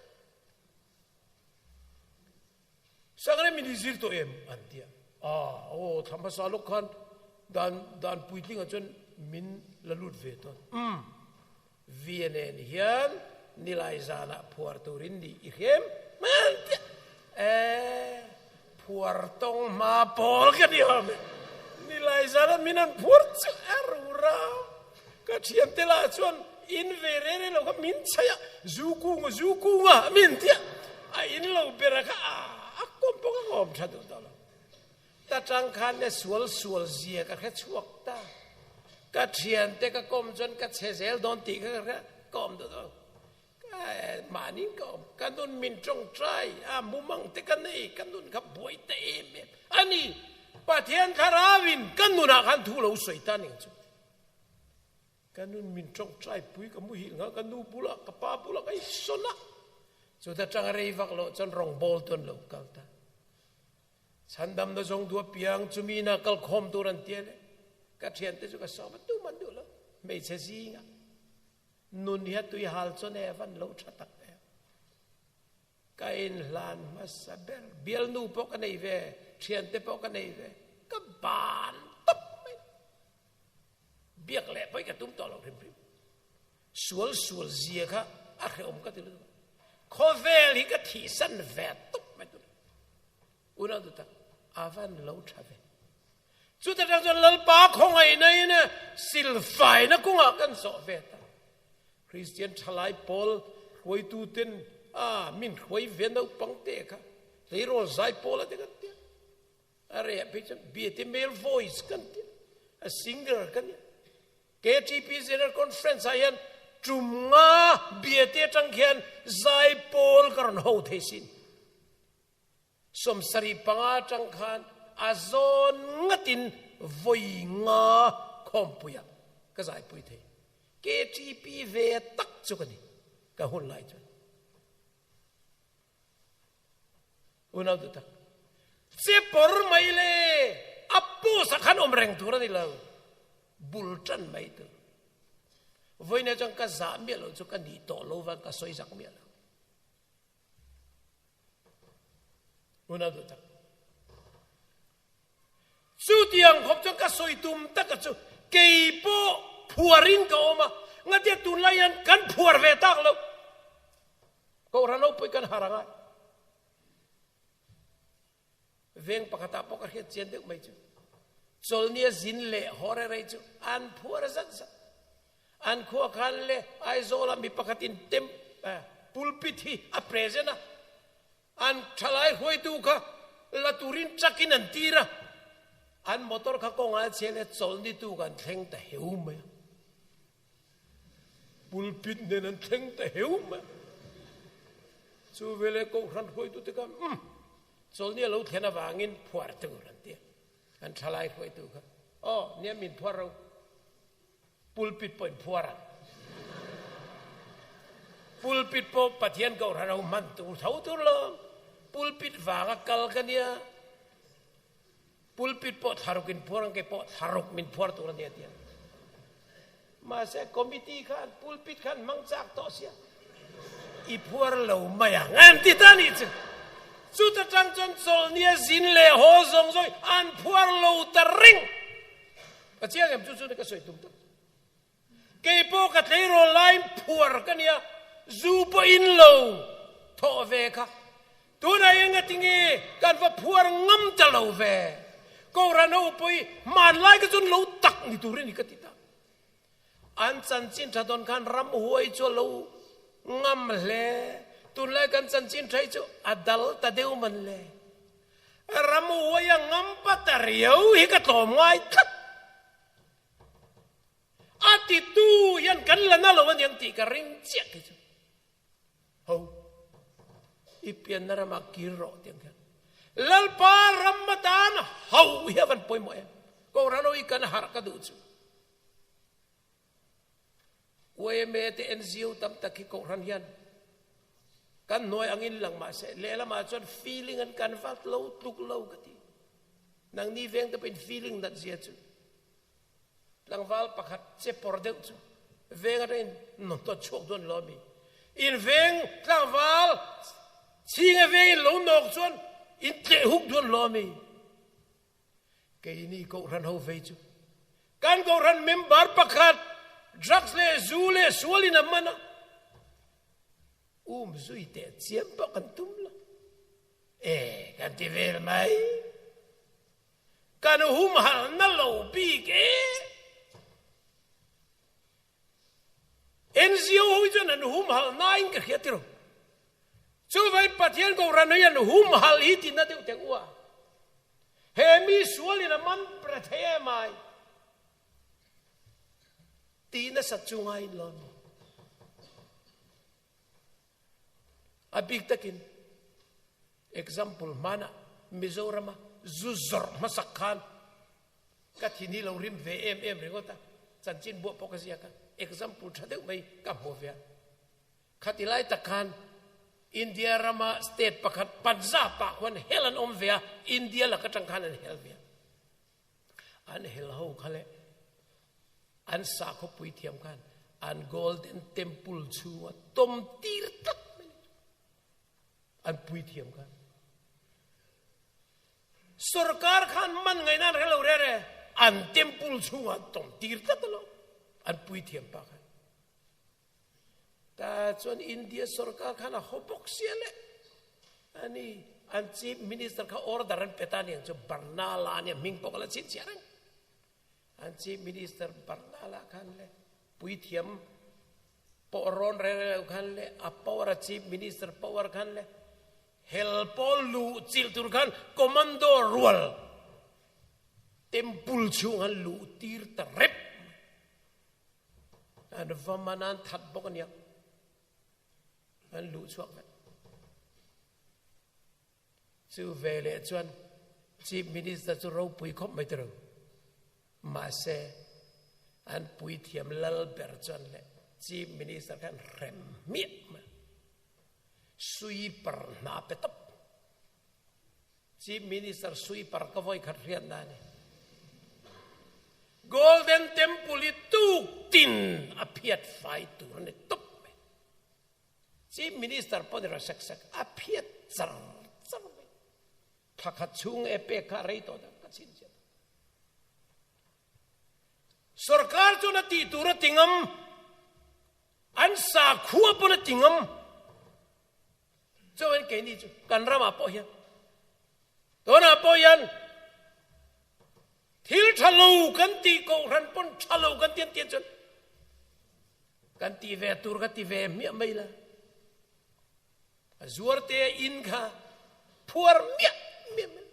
Sangre min i zir tawh em? an ti a. Aw, aw, thla hmasa lawk khan dan dan puitlingah chuan min la lut ve tawn. Umm, Via nen hian nilai zanah phuar turin nih i hrem an ti a. E, phuar tawng hma pawl ka ni awm e. Nilai zanah min han phuar chu a ru ram. Ka thiante lah chuan in ve re re lo kha min chhaih a, zu kunga zu kunga min ti a, a in lo ber a kha a kawm pawh ka kawm tha duh tawh lo. Ta tang khan le sual sual zia ka hre chhuak ta. Ka thiante ka kawm chuan ka chhe zel dawn tih kha ka hre kawm duh tawh lo. Mahni ka awm, ka nun min tawngtai a, mumang te ka nei, ka nun kha buai ta em em a ni. Pathian Thlarauin ka nunah khan thu lo sawi ta ning chu. Ka nun min tawngtai pui ka muhil ngha, ka nu bulah, ka pa bulah ka isawn a. Chuta tanga rei vak loh chuan rawngbawl tu an lo kal ta. Chhandamna zawng duh apiang chumi ina kal khawm tur an tia le. Ka thiante chu ka sawm a, tum an duh lo, hmeichhe zingah. Nun hi a tui hal chuan e van lo tha tak em. Ka inhlan hmasa ber, bialnu pawh ka nei ve, thiante pawh ka nei ve, ka ban tawp mai. Biak leh pawh hi ka tum tawh lo hrim hrim. Sual sual zia kha a hrehawm ka ti lutuk. Khawvel hi ka thihsan ve tawp mai tuna. Unau duh tak, a van lo tha ve. Chuta tang chuan Lalpa khawngaihna in silfaina kawngah kan zawh ve ta. Kristian thalai pawl hruaitu ten a min hruai ve naupang te kha tleirawl zai pawl a te kan tia. A reh phei chuan biate male voice kan tia. A singer kan nia. KTP General Conference ah hian tum nga biate atang khian zai pawl ka rawn ho thei sin. 75 atang khan a zawn ngatin vawi nga khawmpuia ka zaipui thei. KTP ve tak chu ka ni, ka hun lai chuan. Unau duh tak, che pawr mai le, a post ah khan awm reng tur a ni lo, bul tan mai tur. Vawiin ah chuan ka zah miah lo chu ka nih tawh lo vang ka sawi zak miah lo. Unau duh tak. Chutiang khawp chuan ka sawi tum taka chu kei pawh phuarin ka awm a, ngatia tunlai hian kan phuar ve tak lo. Kohhran ropui kan har angai. Veng pakhatah pawh ka hriat chian deuh mai chu. Chawlhnia zin leh haw rei rei chu an phuar zat zat. An khua khan le Aizawla mi pakhatin tem pulpit hi a present a. An thalai hruaitu kha la turin truck-in an tir a. An motor kha kawngah a chhe le chawlhni tu kan thleng ta heu mai a. Pulpit nen an thleng ta heu mai. Chu veleh Kohhran hruaitute khan, Umm, chawlhni a lo thlen avangin phuar tur an ti a. An thalai hruaitu kha, Aw, nia min phuar ro. Pulpit pawh in phuar ang. Pulpit pawh Pathian Kohhran ho hman tur tho tur lo. Pulpit vanga kal ka nia. Pulpit pawh thlaruk in phuar ang ke pawh thlaruk min phuar tur a nia tia. Mahse committee khan pulpit khan hmang chak tawh sia. I phuar lo mai ang an ti ta nih chu. Chuta tang chuan chawlhnia zin leh haw zawng zawng an phuar lo ta reng. Ka chiang em chu chu ni ka sawi tum tak. Kei pawh ka tleirawl laiin phuar ka nia, zu pawh in lo thawh ve kha. Tunah hian ngatinge kan va phuar ngam ta lo ve. Kohhran ho pawh hi hmanlai kha chuan lo tak ni tur a ni ka ti ta. An chanchin tha dawn khan ramhuai chu a lo ngam hle. Tunlai kan chanchin tha hi chu a dal ta deuh man le. Ramhuai a ngam pa ta riau hi ka tlawm ngai tlat. A titu hian kan la na lo aniang tih ka ring chiah khi chu. Ho, i pianna ramah kir rawh tiang khian. Lalpa ram atan ho hi a van pawimawh em? Kohhran ho hi kan harh ka duh chu. YMA te NGO tam tak hi kohhran hian kan hnuai angin lang mah se lehlamah chuan feeling an kan vat lo tluk lo ka ti. Nangni veng te pawhin feeling nat zia chu. Tlangval pakhat che pawr deuh chu veng atangin nawt chhuak dawn lo ami. In veng tlangval chhinga vengin lo nawk chuan in tleh huk dawn lo ami. Keini Kohhran ho vei chu kan Kohhran member pakhat drugs leh zu leh sualin a man a, um zui teh chiam pawh kan tum lo. E kan ti vel mai. Kan humhalhna lo bik e. NGO ho hi chuan an humhalh nain ka hria tiro. Chuvai Pathian Kohhran hi an humhalh hi tina deuh teh u a. He mi sualin a man pre thei em ai. Ti nasa chunga in lo ni. A bik takin example hmana Mizorama zu zawrh hmasak khan ka thin hi lo rim ve em em ringawt a, chanchin buah pawh ka ziak a, example tha deuh mai ka hmu ve a. Khati lai tak khan India rama state pakhat Punjab ah khuan hel an awm ve a, India lak atang khan an hel ve a. An hel ho kha leh an sakhaw puithiam khan an Golden Temple chhunga tawm tir tlat mai an puithiam khan. Sorkar khan man ngaihna an hre lo re re, an temple chhungah an tawm tir tlat alo, an puithiam pa khan. Ta chuan India sorkar khan a haw bawk sia le. Ani an chief minister kha order an pe ta aniang chu Barnala ania hming pawh ka la chhinchhiah reng. An chief minister Barnala khan le puithiam pawh rawn re re lo khan le a power a chief minister power khan le hel pawl luh chilh tur khan commando rual temple chhung an luh tir ta rep. An va man an that bawk aniang. An luh chhuak vek. Chu ve leh chuan Chief Minister chu ropui khawp mai tiro. Mahse an puithiam lal ber chuan leh Chief Minister khan hrem hmiah mai. Sweeper hna pe tawp. Chief Minister sweeper ka vawi khat hriat na a ni. Golden Temple hi tuk tin a phiat fai tur a ni tawp mai. Chief Minister pawh ni rawh sek sek a phiat char char mai. Thla khat chhung e pek kha a rei tawh tak ka chhinchhiah. Sorkar chuan a tih tur a ti ngam, an sakhua pawn a ti ngam. Chuan keini chu kan ramah pawh hian tunah pawh hian thil tha lo kan tih kohhran pawn tha lo kan ti an tih chuan kan ti ve tur ka ti ve hmiah mai la. A zuar te in kha phuar miah miah mai.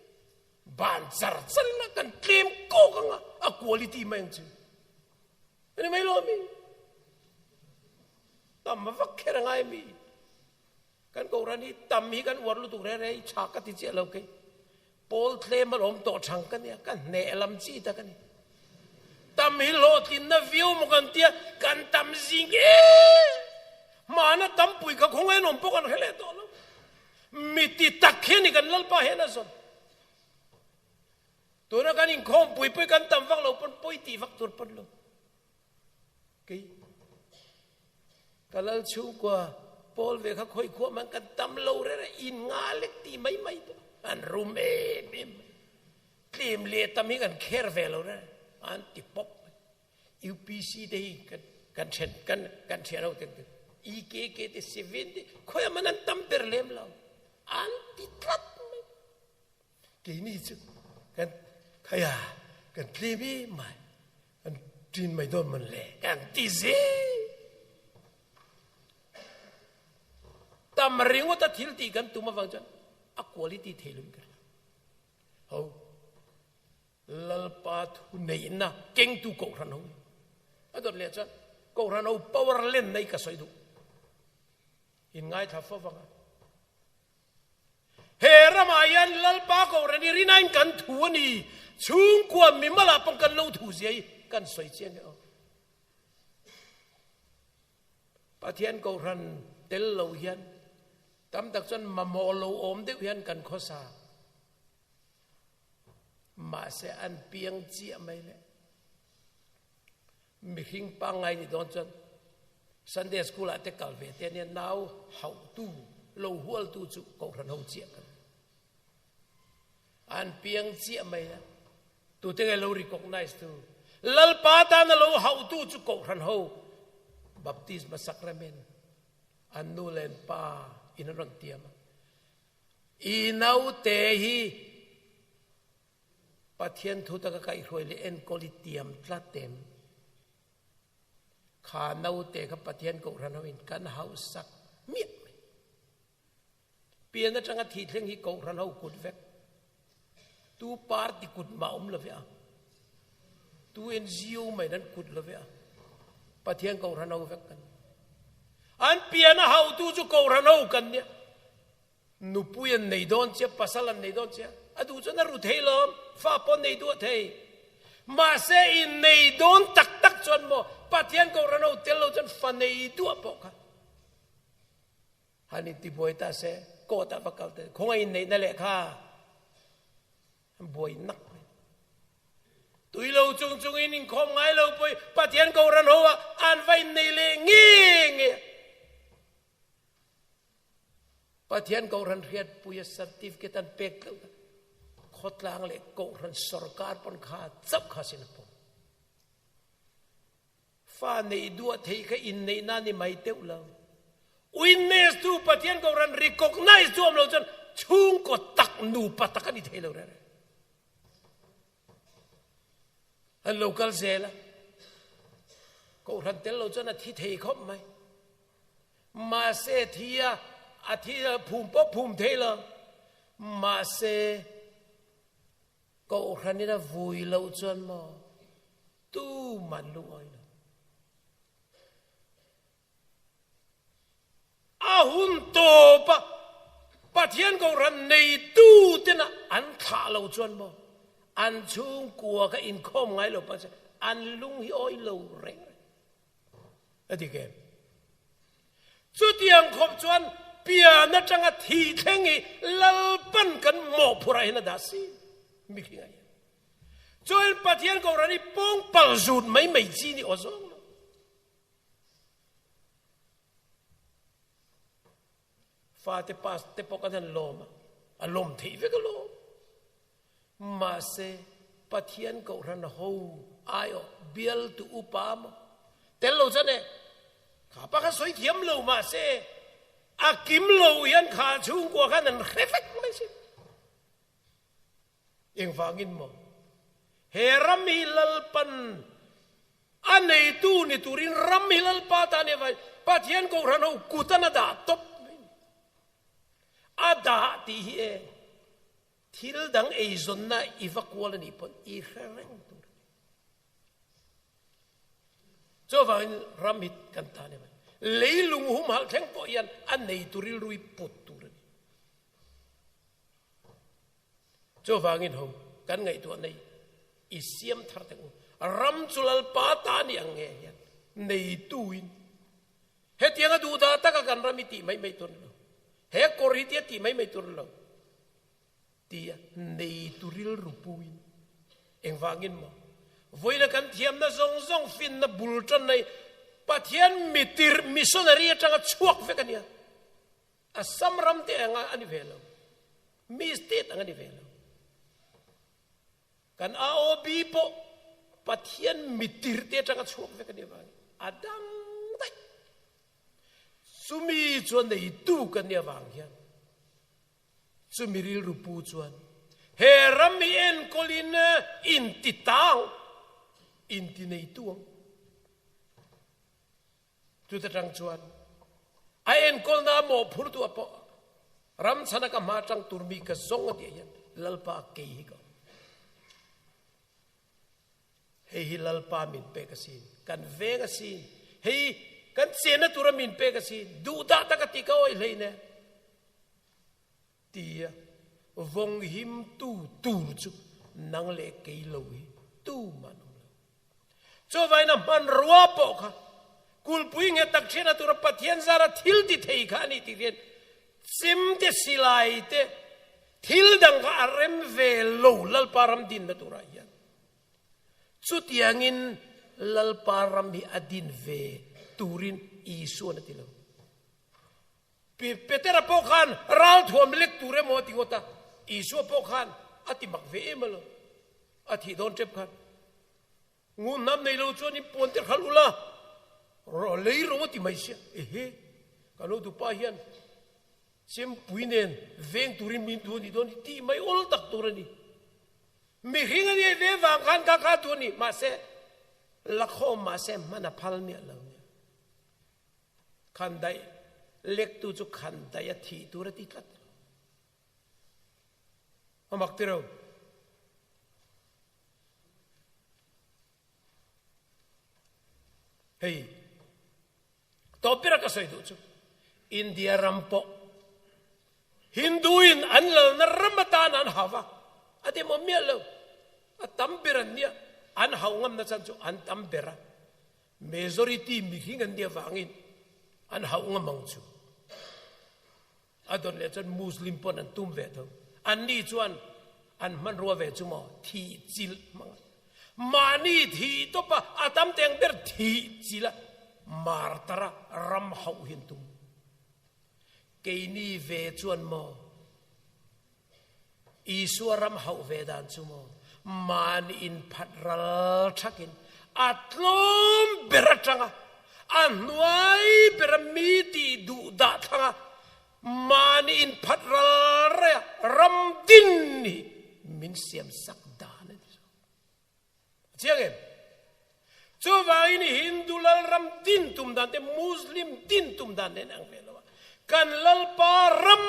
Ban char char ila kan tlem kawk anga a quality mai ang chu. Ani mai lo mi. Tam vak kher angai mi. Kan kohhran hi tam hi kan uar lutuk re re i tha ka ti chiah lo kei. Pawl tlem a lawm tawh thang ka nia, ka hneh lam chi tak a ni. Tam hi hlawhtlinna viau maw kan tia, kan tam zing em! Hmana tampui kha khawngaih an awm pawh kan hre leh tawh lo. Mi ti tak hi a ni kan Lalpa hian a zawn. Tuna kan inkhawmpui pawh hi kan tam vak lo pawn pawi tih vak tur pawn lo. Kei ka lal chhungkua pawl ve kha khawi khuah man kan tam lo re re in nga lek ti mai mai te an rum em em mai. Tlem leh tam hi kan kher ve lo re an ti pawp mai. UPC te hi kan kan then kan kan thian ho te EKK te Seven te khawi man an tam ber lem lo an ti tlat mai. Keini chu kan khaia kan tlem em mai kan ṭin mai dawn man le kan ti zel. Tam ringawt a thil tih kan tum avang chuan a quality thei lo in ka hria. Ho Lalpa thu neihna kengtu kohhran ho a dawt leh chuan kohhran ho power len nei ka sawi duh. In ngaithla fo vang a. He ramah hian Lalpa Kohhran hi rinain kan thu a ni. Chhungkua mimalah pawh kan lo thu zia hi kan sawi chiang e aw. Pathian Kohhran tel lo hian tam tak chuan mamawh lo awm deuh hian kan khawsa. Mahse an piang chiah mai le. Mihring pangngai ni dawn chuan Sunday school ah te kal ve te ania nau hauhtu lo hualtu chu kohhran ho chiah kan an piang chiah mai a tute nge lo recognize tu Lalpa tana lo hauhtu chu kohhran ho baptisma sacrament an nu leh an pa in an rawn tiam a i naute hi Pathian thu taka kaihhruai leh enkawl i tiam tlat em? Kha naute kha Pathian Kohhran hoin kan hausak miah mai. Pian atanga thih thleng hi Kohhran ho kut vek. Tu party kut mah awm lo ve a. Tu NGO mai nan kut lo ve a. Pathian Kohhran ho vek kan. An pian a hautu chu Kohhran ho kan nia. Nupui an nei dawn chia, pasal an nei dawn chia, a duh chuan a ru thei lo, fa pawh an nei duah thei. Mahse i nei dawn tak tak chuan maw Pathian Kohhran ho tel lo chuan fa nei duah pawh kha han intibuai ta se, court ah va kal ta se, khawngaih inneihna lehkha an buai nak mai. Tui lo chung chungin inkhawm ngai lo pawh Pathian Kohhran ho ah an va innei leh nge nge a. Pathian Kohhran hriatpuia certificate an pek tleuh kha khawtlang leh Kohhran sorkar pawn kha chauh kha sin a pawm. Fa neih duah theih kha inneihna ni mai teuh lo. Witness tu Pathian Kohhran recognize tu awm lo chuan chhungkaw tak nupa tak a ni thei lo reng reng. An lo kal zel a. Kohhran tel lo chuan a thi thei khawp mai. Mahse thi a, a thi a phum pawh phum thei lo. Mahse Kohhranin a vui loh chuan maw tuman lungawi lo. A hun tawp a, Pathian Kohhran neitu tena an thlah lo chuan maw an chhungkua kha inkhawm ngai lo pah chuan an lung hi awi lo reng reng. A dik em? Chutiang khawp chuan pian atanga thi thleng hi Lalpan kan mawhphurh ah hian a dah si mihring ah hian. Chuan Pathian Kohhran hi pawngpal zut mai mai chi ni aw zawng lo. Fate pass te pawh kan han lawm a, a lawm theih vek alawm. Mahse, Pathian Kohhran ho aiawh bialtu upa maw tel lo chuan e, kha pa kha sawi thiam lo mahse a kim lo hian kha chhungkua khan an hre vek mai si. Engvangin maw he ram hi Lalpan a neitu ni turin ram hi Lalpa tan hi avangin Pathian Kohhran ho kut an a dah tawp mai ni. A dah tih hi e thil dang eizawnna i va kual a nih pawn i hre reng tur a ni. Chuvangin ram hi kan tan em a ni. Leilung humhalh thleng pawh hian a neitu rilru hi put tur a ni. Chuvangin ho kan ngaihtuah nei i siam thar teh u. Ram chu Lalpa ta ni ang nge hian neituin hetianga duhdah taka kan ram hi tih mai mai tur a ni lo. He kawr hi tia tih mai mai tur a ni lo. Tia neitu rilru puin engvangin maw vawiina kan thiamna zawng zawng finna bul tan nei Pathian mitir missionary atanga chhuak vek a nia. Assam ram te anga a ni ve lo. Mi state anga ni ve lo. Kan AOB pawh Pathian mitir te atanga chhuak vek a ni avangin a dang daih. Chumi chuan neitu kan nih avang hian chumi rilru pu chuan he ram hi enkawlin inti tang, inti neitu ang. Chuta tang chuan a enkawlna a mawhphurtu a pawh ram chhana ka hma tang tur mi ka zawng a tih hian Lalpa kei hi ka awm. Hei hi Lalpa min pek a si, kan veng a si, hei kan chenna tura min pek a si, duhdah taka tih ka awih hlein e. Tia vawng himtu tur chu nang leh kei lo hi tumah an awm lo. Chuvain a hmanrua pawh kha kulpui nge tak thian a tura Pathian zara thil ti thei kha a nih tih hian chimte silai te thil dang kha a rem ve lo Lalpa ram dinna turah hian. Chutiangin Lalpa ram hi a din ve turin Isuan a ti lo. Petera pawh khan ralthuam lek tur emaw a ti ngawt a, Isua pawh khan a ti mak ve em alo, a thih dawn tep khan. Ngun hnam nei lo chuan in puan te hralh ula, lei rawh a ti mai sia. Ehe, ka lo dupa hian chempui nen veng turin min duh a nih dawn hi tih mai awl tak tur a ni. Mihring a nih ve vang khan ka kha duh a ni, mahse lakhawm mahse hman a phal miah lo nia. Khandaih lektu chu khandaih a thih tur a ti tlat lo. A mak ti ro. Hei, tawpbera ka sawi duh chu India ram pawh Hindu-in an lalna ram atan an hau va, a dem awm miah lo. A tam ber an nia, an hau ngamna chan chu an tam ber a. Majority mihring an nih avangin an hauh ngam ang chu. A dawt leh chuan Muslim pawn an tum ve tho. Anni chuan an hmanrua ve chu maw thih chilh hmang a. Mahni thih tawp a, a tam teng ber thih chilh a, martar a ram hauh hi an tum. Keini ve chuan maw Isua ram hauh ve dan chu maw mahni inphat ral thakin a tlawm ber atanga a hnuai bera mi tih duh dah thlanga mahni inphat ral raia ram din hi min siam sak dan a ni zawk. A chiang em? Chuvangin Hindu lalram din tum dan te Muslim din tum dan nen ang ve lo a. Kan Lalpa ram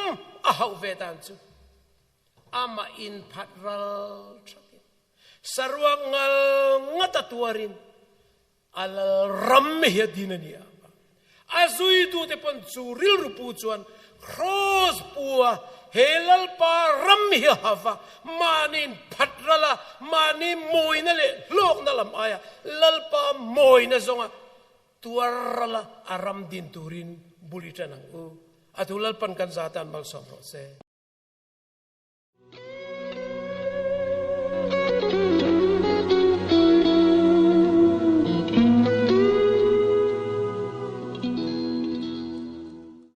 a hauh ve dan chu amah inphat ral thakin saruak ngal ngat a tuarin a lalram hi a din a ni a. A zuitute pawn chu rilru pu chuan Kraws pua he Lalpa ram hi a hava, mahniin phat ral a, mahni mawina leh hlawkna lam aia Lalpa mawina zawnga tuar ral a, a ram din turin bul i tan ang u. A thu Lalpan kan za tan malsawm rawh se.